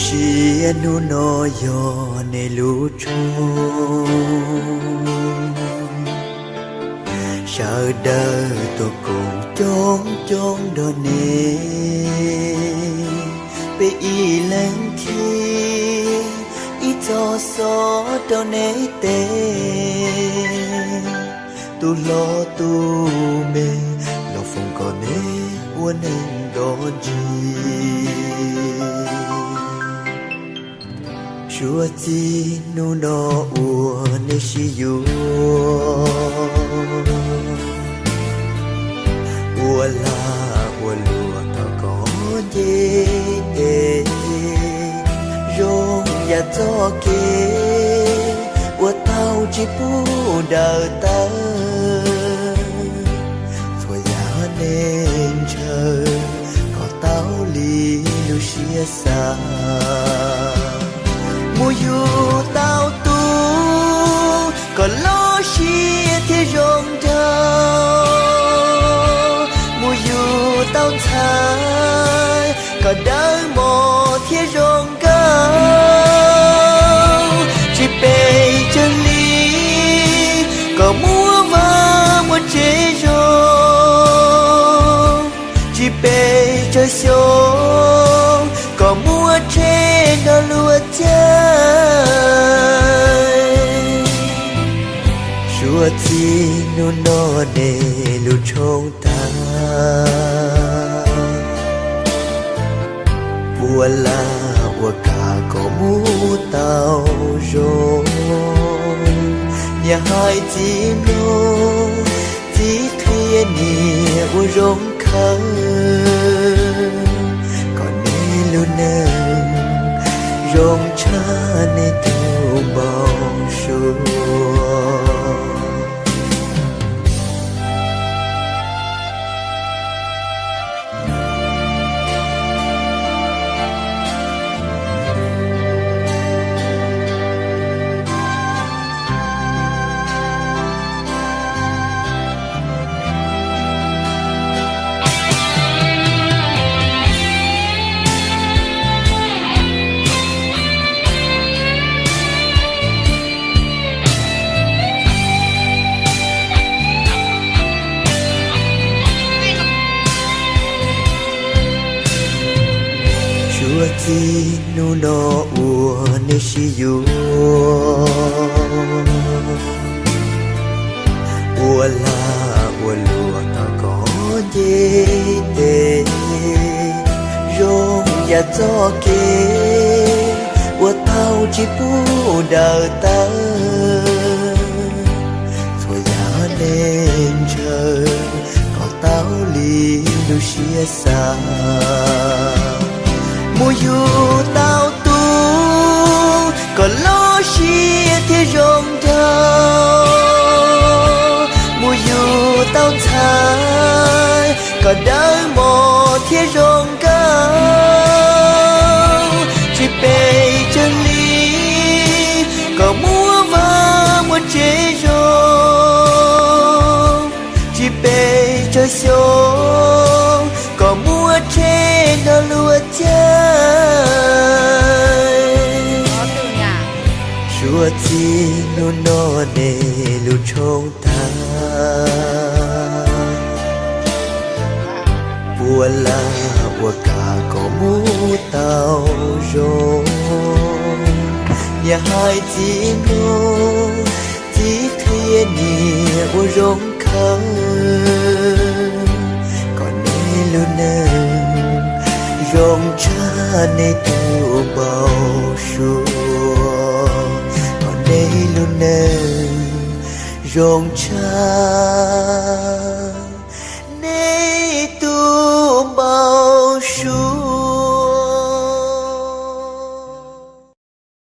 Sia hnub no yog nej lub tshooj, sawv daws tuaj koom coob coob nrog nej, peb ib leeg qhib ib txoj xov rau nej teb. Tus hlob tus me, los foom kom nej ua neeg nto ntsis. Suav txij hnub no uas nej sib yuav, ua lag ua luam thov kom nce tes, zoo yam txoj kev uas tau tsis pub daws tawm. Txhua yam nej ntshaw kom tau li lub siab xav, mus yug tau tus kom loj siab thiab zoo nraug, mus yug tau ntxhais kom dawb mos thiab zoo nkauj, tsis pes tsawg hli kom muaj vaj muaj tsev zoo, tsis pes tsawg xyoo kom muaj tsheb nrog luag caij. Suav txij hnub no nej lub tshooj tag, ua lag ua kam kom mus tau zoo, niam hais txiv mloog, txiv qhia niam ua zoo khawv, kom nej lub neej zoo tshaj nej tus npau suav. Suav txij hnub no uas nej sib yuav, ua lag ua luam thov kom nce tes, zoo yam txoj kev uas tau tsis pub daws tawm. Txhua yam nej ntshaw kom tau li lub siab xav, mus yug tau tus kom loj siab thiab zoo nraug, mus yug tau ntxhais kom dawb mos thiab zoo nkauj, tsis pes tsawg hli kom muaj vaj muaj tsev zoo, tsis pes tsawg xyoo kom muaj tsheb nrog luag caij. Suav txij hnub no nej lub tshooj tag, ua lag ua kam kom mus tau zoo, niam hais txiv mloog, txiv qhia niam ua zoo khawv, kom nej lub neej zoo tshaj nej tus npau suav, kom nej lub neej zoo tshaj